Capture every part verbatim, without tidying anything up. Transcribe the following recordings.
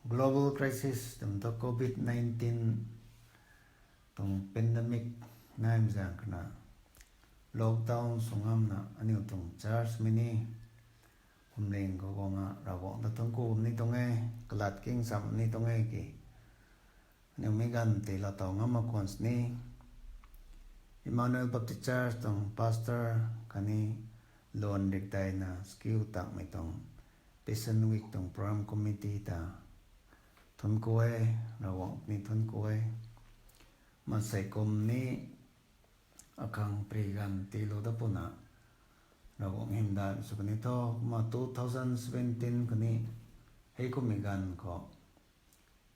Global crisis twmei thu covid nineteen tuang pandemic naimei zaeng khana lockdown sw ngamna aniu tuang church mei ni phuamling khou guangna Ravguangc ta thuancku ni tuang e, kalat king cham ni tuang e ki. Aniu mei ganv tei laa taw ngam mak khwan sini. Emmanuel Baptist Church tuang pastor khatni luan rik daina skill takmei tuang Passion Week tuang program committee ta thuancku e, Ravguangc ni thuancku e. Maansei kum ni akhang pri ganv tiilou dat puna Ravguangc hymdaihmei sw kani tho. Kumna two thousand seventeen khatni hei kummei ganv khou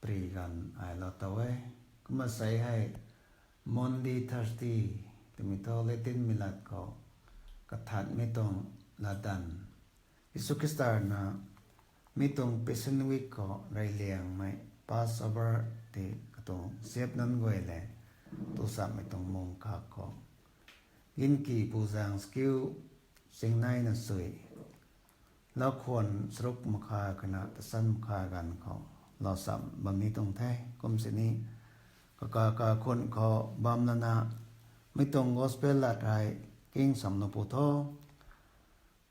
pri ganv ai laa taw e. Kumna sei hei Maundy Thursday twmei thu Latinmei lat khou kathanmei tuang latdanv, Jisu Khrista rui na mi tuang Passion Week khou reyliangmei Passover tei katuang ziap nunc guay le tu chammei tuang mung kak khou ginki buzaeng skill chingneina sui lau khwan charuk makha khatni tasan makha ganv khou lou cham bam ni tuang the. Kum sini kakaka khun khou bam lana mi tuang gospel lat hei king cham lou pu tho.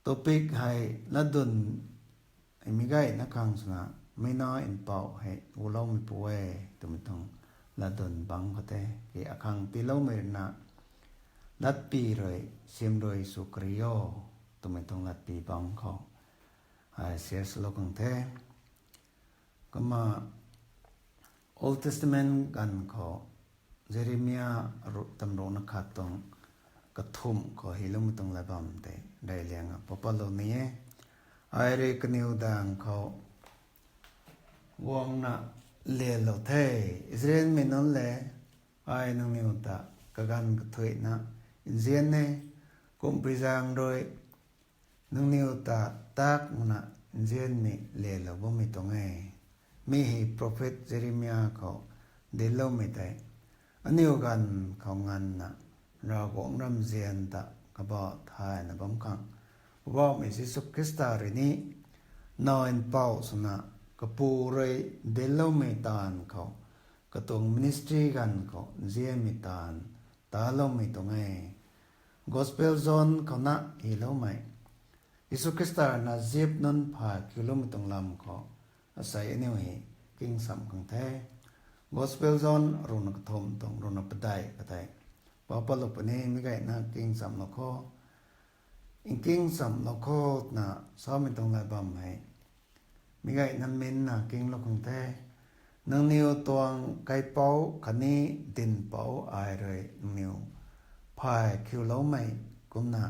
Topic hei latdyn mei gayna khang swna mei na mpouh hei guloumeipu e twmei tuang latdyn bangc khou the ki akhang tiiloumei rui na latpy rui sim rui sw kari o twmei tuang latpy bangc khou ai share swlou khang the. Kumna Old Testament ganv khou Jeremia ru- tamruhna khat tuang kathumh khou hyloumei tuang lat bam tei reyliang a papatlou ni e. Ai rui kaniw daeng khou guangna lyanlou the, Israelmei nunc le, ai nangniw ta kaganv kathuicna nzian e, kumpui zaeng rui nangniw ta tak makna nzianmei lyanlou bammei tuang e. Mi hei prophet Jeremia khou dincloumei tei aniw ganv khou nganvna Ravguangc ramzian ta kabah thayna bam khang Poubauhmei Jisu Khrista rui ni naw mpouh swna kapu rui dincloumei taanv khou katuang ministry ganv khou nzianmei taanv taloumei tuang e. Gospel John khouna hyloumei Jisu Khrista rui na ziap nunc phay khiuloumei tuang lam khou asei aniu hei king cham khang the. Gospel John ruhna kathumh tuang ruhna padeih kha tei papatlou puni, mei gayna king chamlou kho. Nking chamlou kho twna samei tuang lat bam hei mei gayna minna kinglou khang the. Nangniw tuang kaipouc khatni dinhpouc ai rui nangniw phay khiuloumei kumna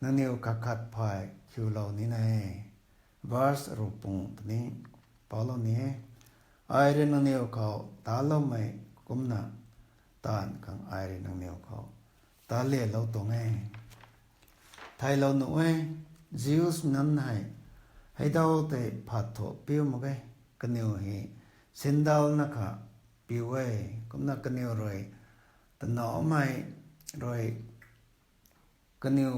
nangniw khat khat phay khiulou nina e. Verse ruh pung tei ni paulou ni e. Ai rui nangniw khou taloumei kumna taanv khang ai rui nangniw khou talialou tuang e. Theilou nuh e, Jews nunc hei heidau tei phat thu piu mak ge. Kaniw hei sandal na kha piu e, kumna kaniw rui tanoumei rui kaniw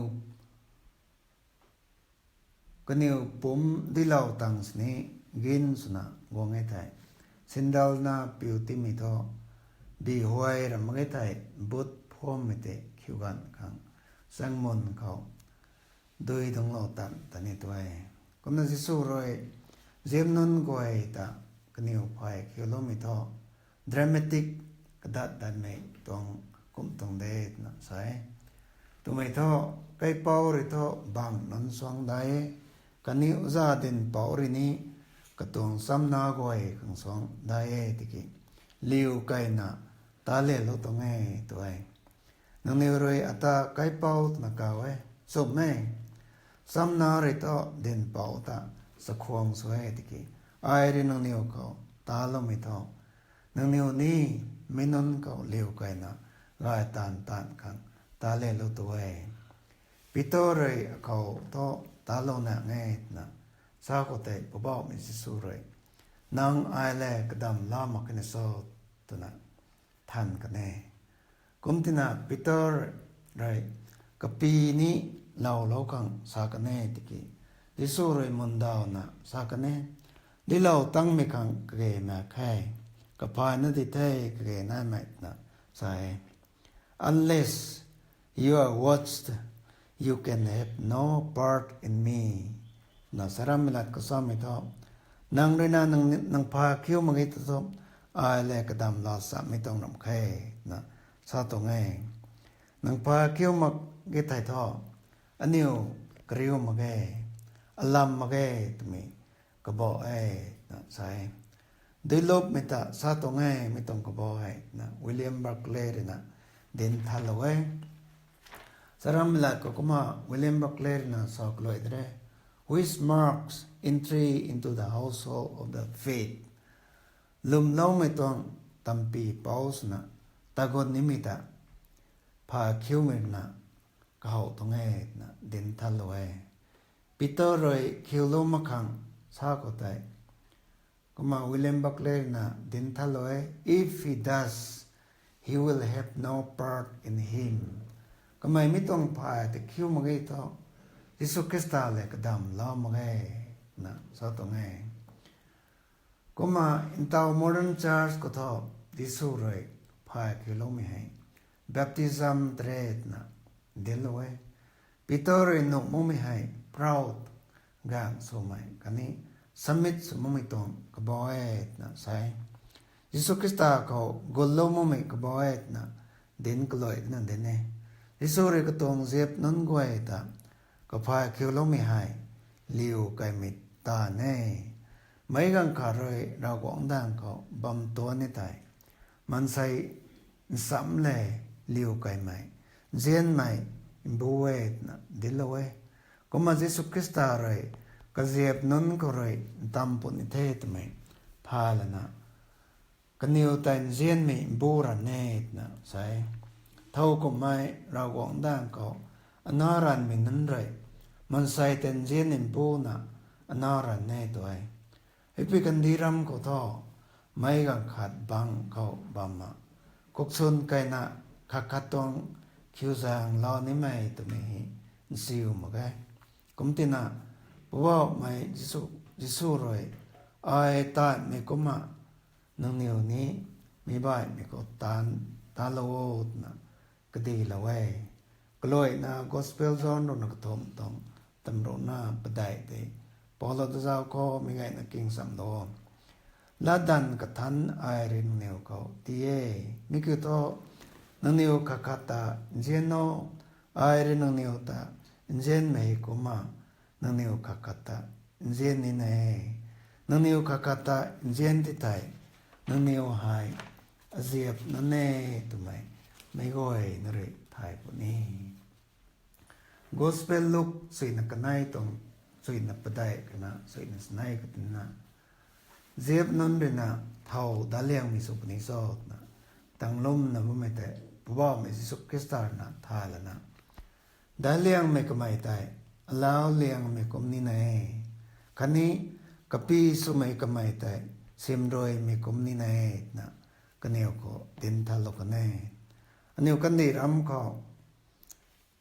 kaniw pumc dilou tang sini gin swna guang e thei, sandal na piu timei thu, bihuay ra mak ge thei, but phuammei tei khiu ganv khang changmun khou dui dungclou tan ta ni tu e. Kumna Jisu rui ziap nunc guay ta kaniw phay khiuloumei thu dramatic kadat datmei tuang kum tuang de twna sa e. Twmei thu kaipouc rui thu bang nunc suang dai e, kaniw za dinhpouc rui ni katuang chamna guay khang suang dai e tiki liu keyna talialou tuang e tu e. Nangniw rui ata kaipouc twna kaw e, chum e. Chamna rui thu dinhpouc ta chakhwang sw e tiki ai rui nangniw khou taloumei thu nangniw ni mi nunc khou liu keyna gay taanv taanv khang talialou tu e. Peter rui akhou thu talou nang e twna sa khou tei Poubauhmei Jisu rui, nang ai le kadam la mak kani cho twna than kan e. Kumtina Peter rui kapi ni loulou khang sa kan e tiki Jisu rui mundawna sa kan e, Dilou tangmei khang kage mak khe. Kaphay na di the kage naimei twna sa e. Unless you are washed, you can have no part in me. Na sarammei lat kasamei thu, nang rui na nang, nang pha khiu mak ge tu thu, ai le kadam laa chammei tuang ram khe, na sa tuang e. Nang pha khiu mak ge thei thu, aniu kariu mak ge, alam mak ge twmei kabah e, na sa e. Duilupmei ta sa tuang e, mi tuang kabah e, na William Barclay rui na dinc thalou e. Sarammei lat khou kumna William Barclay rui na sa kaluai de re, which marks entry into the household of the faith. Lwmloumei tuang tampy pou swna tagun nimei ta pha khiumei na kahow tuang e, na dinc thalou e. Peter rui khiulou mak khang sa khou tei, kumna William Barclay na dinc thalou e, if he does, he will have no part in him. Kamei mi tuang phay ta khiu mak ge thu, Jisu Khrista le kadam laa mak ge, na sa tuang e. Kumna ntaw modern church khou thu, Jisu rui phay khiuloumei hei baptism tret na dinclou e. Peter rui nuh makmei hei proud, gaeng swmei khatni submit sw makmei tuang kabah e twna sa e. Jisu Khrista khou gullou makmei kabah e twna dinc kaluai na dinc e. Jisu rui katuang ziap nunc guay ta kaphay khiuloumei hei liu kaimei ta e. Meic gaanv khat rui Ravguangc daeng khou bam tuang ni tei, maansei nsamc le liu kaimei, nzianmei mbu e twna dinclou e. Kumna Jisu Khrista rui kaziap nunc khou rui ntam puni the twmei phay lana, kaniw tei nzianmei mbu ranv e twna sa e. Thow kumhmei Ravguangc daeng khou ana ranvmei nunc rui maansei tei nzianmei mbu na ana ranv e tw e. Heipui kandih ram khou thu, meic gaanv khat bang khou bamna, kuksun kaina khat khat tuang khiuzaeng lou nimei twmei hei nsiu mak ge. Kumtina, Poubauhmei Jisu, Jisu rui, ai taanvmei kumna nangniw ni mi baihmei khou taanv, taanvlou o twna kadilou e. Kaluaina Gospel John rui na kathumh tuang tamruhna padeih tei paulou ta zauc khou mi gayna king chamlou o. Latdanv kathanc ai rui nangniw khou ti e. Mi kiu thu, nangniw khat khat ta nzian o, ai rui nangniw ta nzianmei kumna nangniw khat khat ta nzian ni e. Nangniw khat khat ta nzian ti thei, nangniw hei aziap nunc e twmei meic guayna rui thay puni. Gospel Luk suina kanei tuang, suina padeih kana suina sanei katina, ziap nunc rui na thow daic liangmei sw puni cho twna tanglumna bammei tei Poubauhmei Jisu Khrista rui na thay lana, daic liangmei kamei tei alau liangmei kum ni e, khatni kapy swmei kamei tei simruimei kum ni e twna kaniw khou dinc thatlou kan e. Aniw kandih ram khou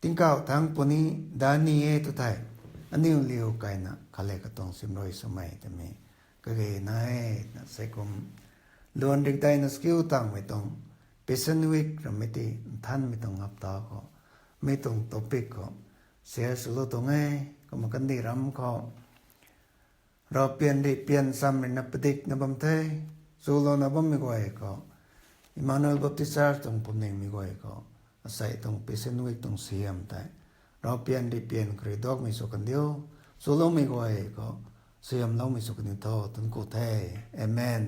tingkauh thangc puni daic ni e tw thei, aniw liu kaina khat le katuang simrui swmei twmei kage na e twna sei kum, luan rik daina skill tangmei tuang Passion Week ramei ti nthanmei tuang hapta khou, mi tuang topic khou share swlou tuang e. Kumna kandih ram khou ravpian rihpian cham rui na padikna bam the, chulouna bammei guay khou, Emmanuel Baptist Church tuang pumningmei guay khou, asei tuang Passion Week tuang siam tei ravpian rihpian khou rui duakmei sw kandiu, chuloumei guay khou siamloumei sw kandiu tho twna ku the. Amen.